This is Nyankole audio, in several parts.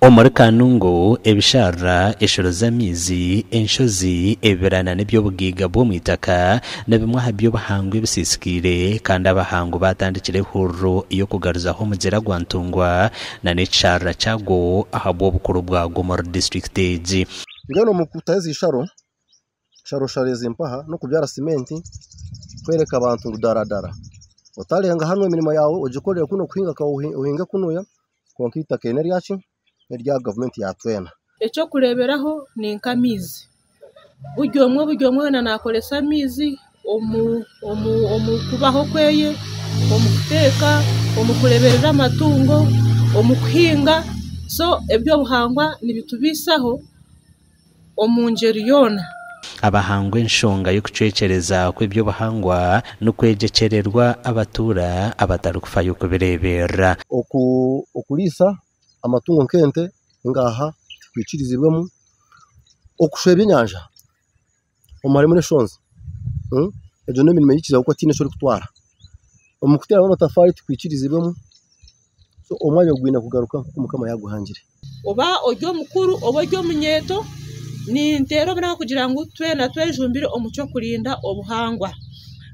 Omuri Kanungu, ebisharara, eshoro z'amaizi, enshozi, ebibira na n'eby'obugaiga bw'omu itaka ni bimwe aha by'obuhangwa ebisiisikaire kandi abahangu baatandikire ehururu y'okugaruzaho omugyera gwa Ntungwa na n'ekisharara kyagwo ahabw'obukuru bwagwo omuri disiturikiti egi. Mbwenu omu kutaho ezi nsharo, nsharosharo ezi mpaha n'okubyara simenti kworeka abantu ngu daradara otarenga hanu emirimo yaawe ogikorere kunu okuhinga ohinge kunuya kwonka eitaka eri n'eryaki n'erya gavumenti ya twena. Eky'okureeberaho ni nk'amaizi, buri omwe buri omwe weena naakoresa amaizi omu omu omu kubaho kweye, omu kuteeka, omu kureeberera amatungo, omu kuhinga, so eby'obuhangwa nibitubaisaho. omu ngyeri yoona. Abahangwa enshonga y'okucwekyereza kw'eby'obuhangwa nikwegyekyererwa abatuura abatarikufayo kubireeberera. Okuriisa amatungo nk'ente ngaaha tikwikirizibwemu, Okushwa ebyenyanja omu harimu n'eshonzi egyo n'emirimo eyikiriza ahabw'okuba tihaine eki orikutwara. Omu kuteeramu amatafaari tikwikirizibwemu, so omwanya ogwo gwine kugaruka nk'oku Mukama yaaguhangire. Oba ori omukuru oba ori omunyeeto, ninteera oburanga kugira ngu twena twejumbire omu ky'okurinda obuhangwa.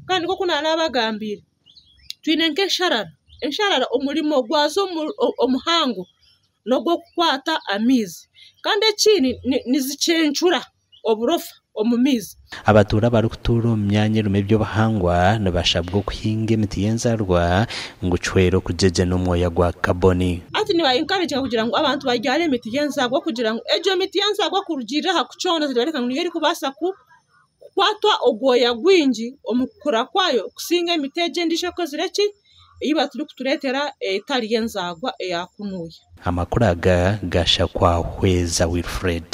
Kandi nk'oku naanabagambiire, twine nk'ensharara, ensharara omurimo gwazo omuhango n'ogw'okukwata amaizi kandi ekindi nizikyencura oburofa omu maizi. Abatuura abarikutuura omu myanya erimu eby'obuhangwa nibashabwa okuhinga emiti y'enzarwa ngu kihwere okugyegyena omwoya gwa kaboni. Hati niba encouraginga kugira ngu abantu babyare emiti y'enzarwa kugira ngu egyo miti y'enzarwa kurugiirira aha kucoondoza nibareeba ngu niyo erikubaasa kukwatwa ogwoya gwingi omu kukura kwayo kusinga emiti egi endiijo ekozire ki? Ei baturikutureetera etari y'enzaarwa eya kunuya. Amakuru aga gashakwa Hweza Wilfred.